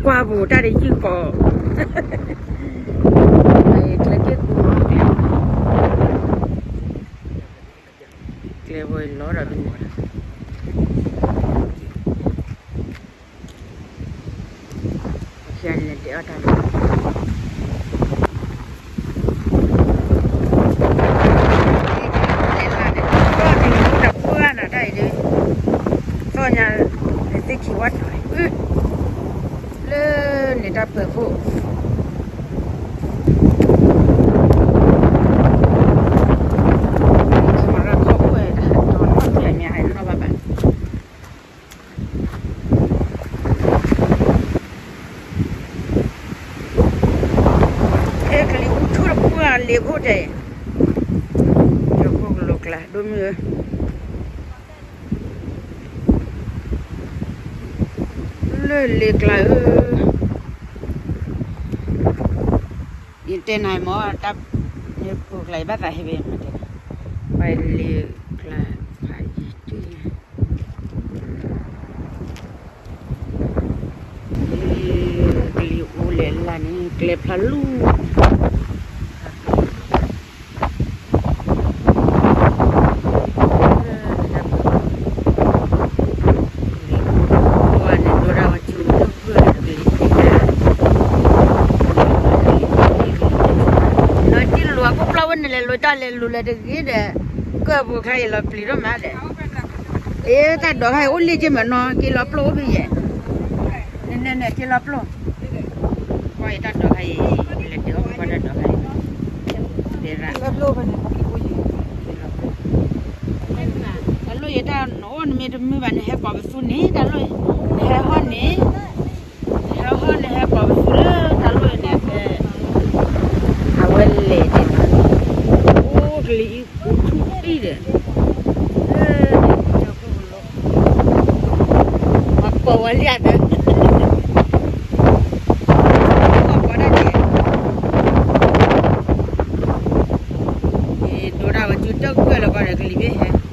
ပှၢ်ပူၤတၢ်တယုၢ်ကီး, ကျဲက့ၢ်ကူ, ကျဲဝဲလီၤဒီးဒ်န့ၣ်, အခံဂၤန့ၣ်တဲအီၣ်တၢ်န့ၣ်, တၢ်ပှၢ်နၤတၢ်အံၤဒ်, သီၣ်ညါ, သုခံဝဲထီၣ်, လၢန့ၣ်တၢ်ပၢၤခိၣ်, မ့ၢ်ဟဲလီၤဘၣ်ဘၣ်, ဟဲကလံၤအူဆူၣ်တပှၢ်လ့ၤခိၣ်တဲ, ကၠိခိၣ်ကလိၤကျါ ဒိၣ်မုၢ်ဧၢ, လၢလ့ၤကျါဧၢ, ယတဲနၤမ့ၢ်တၢ်, န့ၣ်ပူၤကျါ ယဘၣ်သးဟ့ၣ်ဘ့ၣ်မးတဲ, ပှၤလ့ၤကျါဖးယံၤတံၢ်ညါ, ကလံၤအူလဲၤလၢ်န့ၣ် ကျဲဖျါလူၢ် လီၤတံၢ်လိာ်အခိၣ်ဖျါဝဲန့ၣ်လဲၤလိာ်တၢ်လဲၤလူၤလဲၤတဂ့ၤဒီး, ကၢၢ်ပူၤခါအံၤလီၤပျံၤဒိၣ်မးဒီး, အ့ တၢ်ဒိးခါအံၤအိၣ်လ့ၣ်က့မးနီၤ က့ၤလီၤပျိၢ်အိၣ်ဖဲယဲၢ်, နနက့ၤလီၤပျိၢ်, ကွၢ်အံၤတၢ်ဒိးခါအံၤ, လဲၤတဲအီၣ်ကွၢ်တၢ်ဒိးခါအံၤ, တဲဒၣ် တၢ်လိၣ်ယတၢ်နအိၣ်နမ့ၢ်တမုာ်ဘၣ် နဟဲကိးပသူန့ၣ် တၢ်လိၣ်, နဟဲဟီၣ်န့ၣ်, နဟဲဟီၣ်နဟဲကိးပသူလၢတၢ်လိၣ်န့ၣ်ဖဲ, အဝဲလဲၤဒ်န့ၣ်, အိၣ်ကလံၤအူဆူၣ်တံၢ်ဒီး, ပှၤကိးဝဲလံဧါဒီး, ပှၤကိးဒၣ်န့ၣ်, ဒိးတၢ်ဝဲစုတၢ်ကွဲၢ်လီၤကီးဒီးကလံၤဘ့ၣ်ဟဲ